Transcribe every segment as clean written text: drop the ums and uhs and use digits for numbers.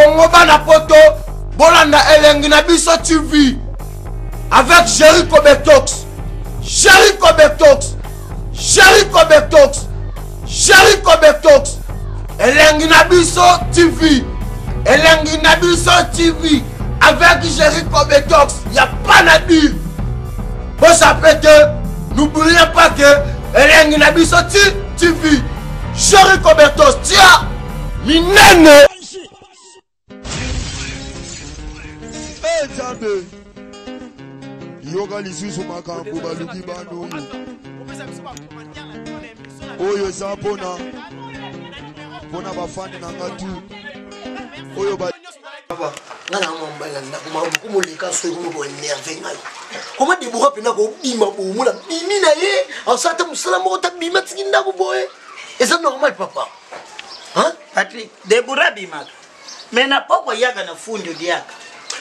Congo, bana poto, bolanda elengi na biso TV avec Jericho Betox. Jericho Betox. Jericho Betox. Jericho Betox. Elengi na biso TV. Elengi na biso TV avec Jericho Betox. Y a pas na dire. Bosape te, n'oubliez pas que elengi na biso TV. Jericho Betox tia minene. Eh, Nzambe yoka lisusu makambo baluki bana oyo oyo eza mpona mpona bafani na nga tu oyo ba nga na mobali na ndako makambo komoleka soki komo koenerve ngai koma debora mpena kobima boye mona bimi na ye asala ata mosala moko ta bima tiki ndako boye eza normal papa. Patrick debora abimaka me na poko yaka na fundi odiaka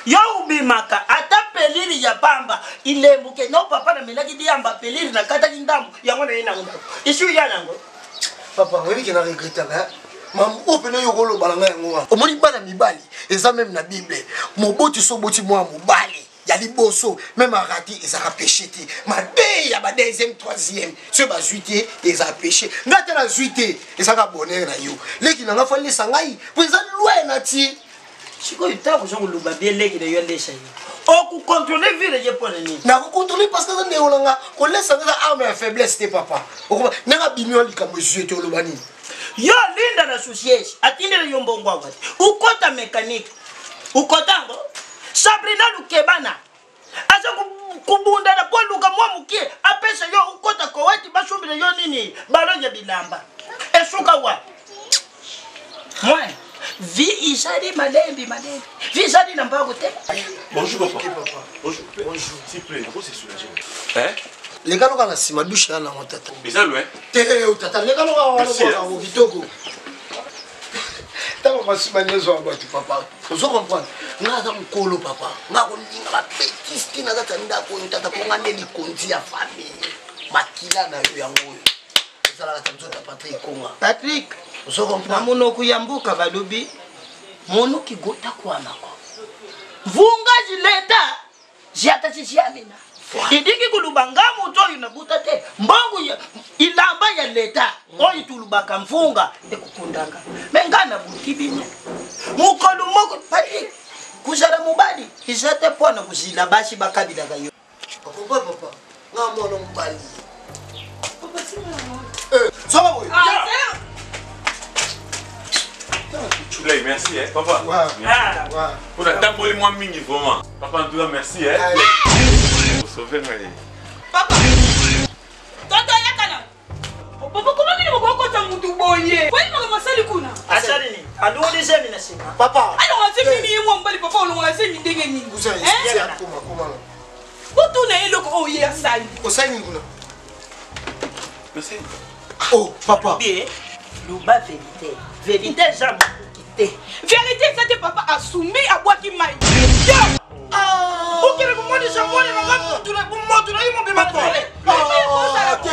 yo obimaka ata pelili ya pamba ilembuke no papa namelaki diamba pelili nakataki ndambo yango naye nango ndako isu ya nango. Papa, oyebi ke na regretaka mambo oyo mpena yo okoloba na ngai yango wana. Omoni bana mibali eza meme na Bible, moboti so oboti mwana mobali ya liboso meme arati ezalaka péché te, mabe ya ba deuxième troisième soki bazwi te ezala péché. Ngai ata nazwi te ezalaka bonheur na yo, leki na ngai falesa ngai mpo eza loi na ti. Sikoyo ntango oza koloba bie leki na yo alesa yo, okocontrole vile ye mpo na nini? Nakocontrole parce que aza ndeko na nga, kolesa nga eza arme ya faiblesse te papa. Okoma ndenge abimi wa likambo ezwi ye te, oloba nini? Yo linda na souciese atindela yo mbongo awa te ukota mécanique ukota yango. Sabrina Lukebana aza kubundana mpo aluka mwa mokie apesa yo ukota koweti basumbila yo nini balo ya bilamba esuka wapi? Mwana vie izali malembi malembi, vie ezali na mbango te. Bonjour papa. Bonjour. Bonjour. S'il vous plaît, vous se soulager. Hein? Leka loka na nsima douche ya nango tata. Eza loin? Te eh, tata leka loka wana yango kitoko. Ntango masima nyonso ya bato papa, ozo comprendre nga aza mokolo papa, nga kolinga bapetise te na kati ya ndako oyo tata, mpo nga nde likonzi ya famille, makila na yo yango oyo ezalaka ta nzoto ya Patrick Konga. Patrick, ozo comprendre na monoko ya mboka balobi monoki gota kwamako mvunga zileta ziata sisiamina idiki kuluba nga moto oyo nabuta te mbongo ya ilamba ya leta oyo tulubaka mvunga ekukundanga me nga nabuti bino mokolo moko. Patrick, kozala mobali eza te mpo na kozila basi bakabilaka yo. Papa, papa, nga mwana mobali. Soka boye. Choulay, merci, hein, papa. Ouais. Merci. Ouais. Pour la tamboli moi mingi vraiment. Papa, en tout cas, merci, hein. Vous sauvez moi. Papa. Toto yakana. Papa, comment nini bokokota mutu boye? Kwani makambo asali kuna? Asali nini? Alongoli zemi na nsima. Papa. Alongola zemi nini ye mwa mobali papa olongola zemi ndenge nini? Cousin, Hein? c'est koma koma. Botuna ye eloko oyo ye asali. Osali nini kuna? Merci. Oh, papa. Bien, loba vérité. Vérité eza mokoki te. Vérité eza te papa asumbi abwaki mai. Okende komonisa mwana na nga motu na motu na ye mobima na tele. Ah, te.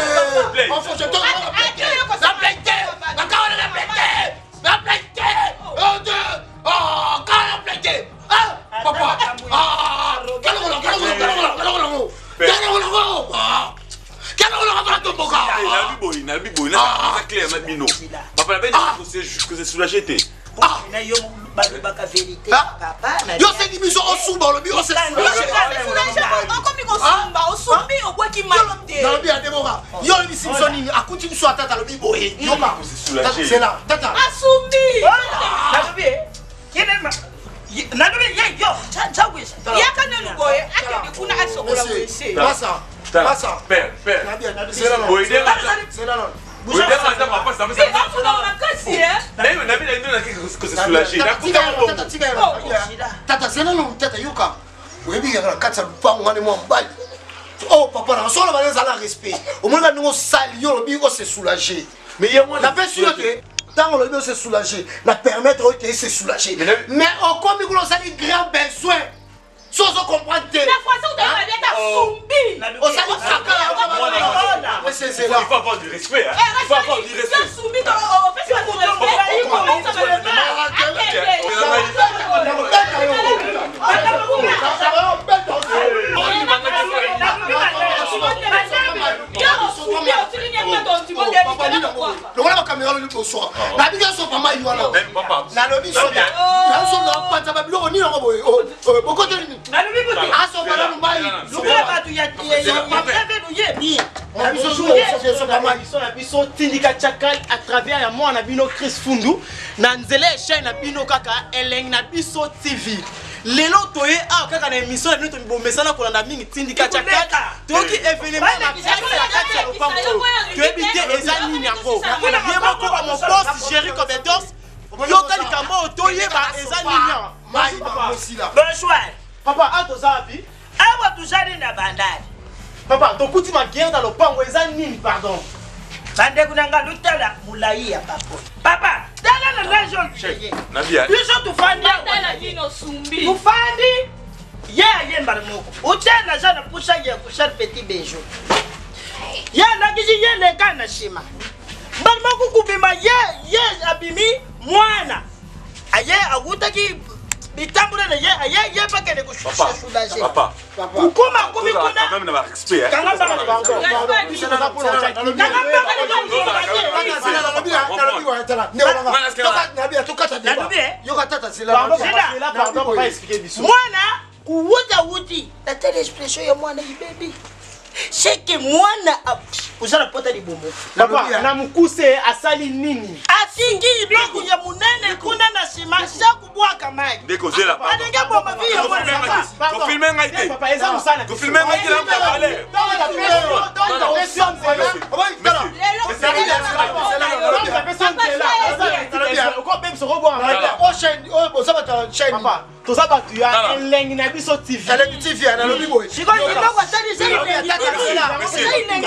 Play. Enfin, je te La plainte. La carotte, la plainte. La plainte. Oh, Dieu. Oh, carotte, la plainte. Ah, papa. Ah, kalongola, kalongola, kalongola, kalongola. Kalongola, ah. Kalongola, papa, tomboka. Nabi boy, nabi boy, na clair na bino. Papa na bino ko se soulager te. Na yo balobaka vérité Ah. papa na Yo sengi biso osumba olobi ose okomi kosumba osumbi obwaki mai te. Nalobi ya Debora, yo olobisi biso nini? Akuti biso atata alobi boye. Yoka. Ko se soulager. C'est là. Tata. Asumbi. Nalobi nalobi ye yo nzawisa Yaka nanu boye akende kuna asokola wese. Massa. Massa. Père, père. C'est là. Boye nde C'est là. Boye nde ata papa ça Eh, afuna makasi eh. Nabi nabi na bino na ko se soulager. Nakuta mbongo. Tata zela nanu tata yoka oyebi kaka na kati ya lupango wana mwa mobali oh papa na solo bana ezala respect omoni ka ndenge osali yo olobi ose soulager Mais yango napesi yo te ntango olobi ose soulager na permettre oyo te ese soulager Mais na- mais okomi kuna osali grand besoin so ozo comprendre te Na français utayeba bien ta sumbi. osali kaka Il faut avoir du respect, hein. Il faut avoir du respect. Yo sumbi to opesi bato respect. caméra lobi bonsoir. Nabiki asopa mai wana. Nalobi soda. Nasoda panza ba biloko nini yango boye. Bokote nini? Nalobi bote. Asopa nanu mai. Lokola bato ya ya Na biso sopa mai. Biso na biso tindika chakal à travers ya mwana bino Chris Fundu na nzela ya chaîne na bino kaka Elengi na biso TV. Lelo toye awa kaka na émission na bino tomibomesana kolanda mingi tindika chakal toyoki événement na kati ya lopango oyo toyebi te eza nini yango. Ye moko mobosi Jerry Cobetos yoka likambo oyo toyeba eza nini awa. Mai bangosila. Bonsoir. Papa, awa toza wapi? Awa tozali na bandari. Papa, tokuti magere na lopango eza nini pardon? Bandeko na nga lutala molai ya papa. Papa, tala na linge oyo. Nabia. Biso tofandi awa. Batala nino sumbi. Tofandi ye ayembala moko. Otala aza na pusa ya kosala petit bejo. Ye alakisi ye leka na nsima. Mbala moko kobima ye ye abimi mwana. Aye awutaki bitambola na ye aye ye bakende kosoulager. Papa. Kokoma akomi Quand kuna. même na ba respect hein. Kanga mbanga na bango. Kanga mbanga na mwana kuwuta wuti natala expression ya mwana ibebi seke mwana oza na pota libumu Papa, na mokuse asali nini? atingi biloko ya monene kuna na nsima sa kobwaka mai Ndeko zela. alingi aboma vi ya mwana. Confirme ngai te. Papa, eza mosala. Confirme ngai te na mutapale. Papa, toza bato ya Elengi na biso TV. Elengi TV nalobi boye. Sikoyo biloko asali eza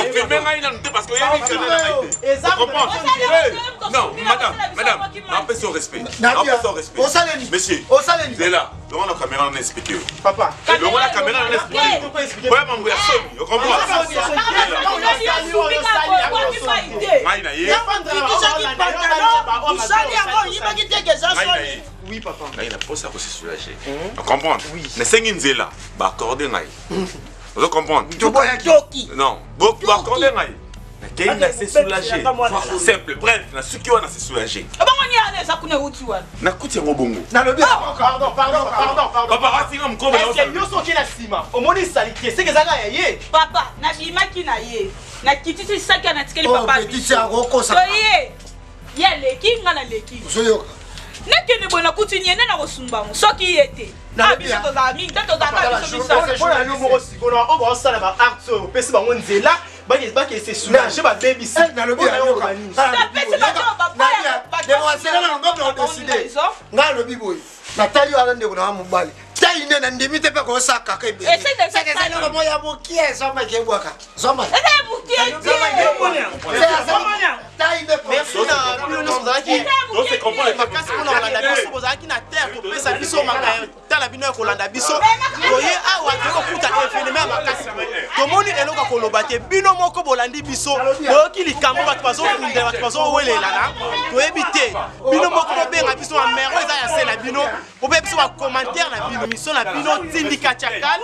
Confirme ngai nanu te parce que oyebi kana na ngai te. Comprends? Non, madame, madame, napesi yo respect. Napesi yo respect. Osaleli. Monsieur. Osaleli. Zela, longo na caméra na expliquer yo. Papa. Longo na caméra na expliquer. Oya mambo ya soni, yo comprends? Ngai na ye. Itisaki pantalon osali yango oyibaki te ke eza Ngai na soni. ye. Oui, papa. Ngai na posa ko se soulager. On comprend? Nasengi nzela, ba accorder ngai. Ozo comprendre? Toki. Non, bo ba accorder ngai. Nakei na se soulager. Simple, bref, na suki wana se soulager. Ebongo ni ana eza kuna euti wana. Nakuti yango bongo. Nalobi. Pardon, pardon, pardon, pardon. Papa, atinga mokolo na Est-ce que nyonso oke na nsima omoni salite seke ezaka ya ye? Papa, nabimaki na ye. Nakitisi saki ya natikeli Oh, papa. petit Thiago, okosa. Toye. Ye aleki nga naleki. Ozoyoka. Nakende boye nakuti nye nde nakosumba ngo soki ye te. Ah, biso tozala mingi te tozalaka biso misato. Mpona yo moko sikoyo oyo baosala ba acte oyo opesi bango nzela bakese se soulager babebisi. Nalobi. Napesi bato baboya. Ngai alobi boye. Natali wana ndeko na mobali. Tai nde na ndimi te mpe kosala kaka ebele. Seke eza eloko moko ya mokie zomba ekebwaka. Zomba. Eza ya mokie te. Tai nde Merci na bino nyonso bozalaki makasi mpona kolanda biso, bozalaki na terre kopesa biso tala bino ya kolanda biso. Toye awa tokokuta événement ya makasi, tomoni eloko ya koloba te. Bino moko bolandi biso, boyoki likambo, bato bazokundela, bato bazowelelana, toyebi te. Bino moko bobenga biso bamero eza ya se na bino, bobe biso bacommentaire na bino. Mission na bino tindika chakal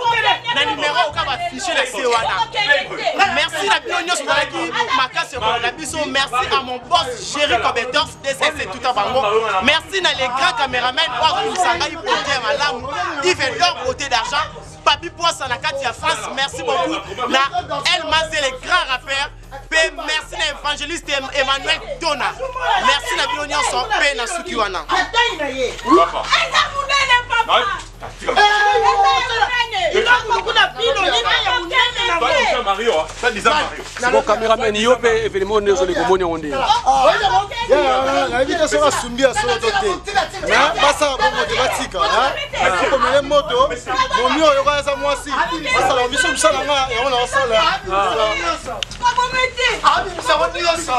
na numero oka bafiche na se wana. Merci na bino nyonso bozalaki makasi ya kolanda biso. Merci à mon boss Jerry Cobetors DCC tout bango. Merci na les grands caméramans oyo akomisa ngai beauté ya malamu, Yves Dor beauté d'argent, Papi Poissa na kati ya France. Merci beaucoup na El Mazé le grand rappeur pe merci na évangéliste Emmanuel Tona. Merci na bino nyonso pe na suki wana. Atai na ye. Papa. Eza monene papa. Biloko kuna bino nini ya monene na Toi, ye. disant Mario, hein. Toi, disant Mario. Siko cameraman yo mpe événement nde ozoleka omoni yango ndenge. Nayebi te soki asumbi ya solo to te, mais basala bongo te, batika komele moto momi oyo yoka aza mwasi, basala biso mosala nga yango naosala. Abimisako nyonso.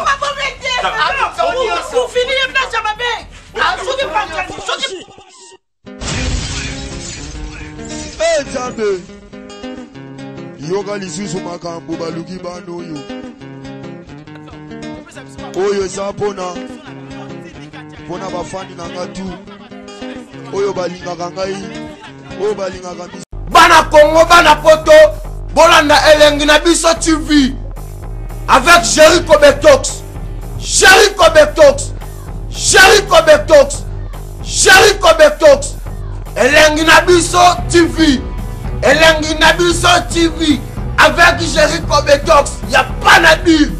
Abimisako nyonso. Ofinile place ya mabe. Soki panzani soki E Nzambe, yoka lisusu makambo baluki bana oyo oyo eza mpona bafani na nga tu oyo balingaka ngai, oyo balingaka biso. Bana Congo, bana Poto, bolanda Elengi na biso TV avec Jerry Kobetox. Jericho Betox, Jericho Betox, Jericho Betox, Elengi na biso TV, Elengi na biso TV, avec Jericho Betox, y a pas na dire.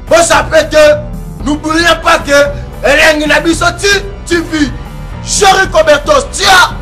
Bosape te, n'oubliez pas que Elengi na biso TV, Jericho Betox, tia.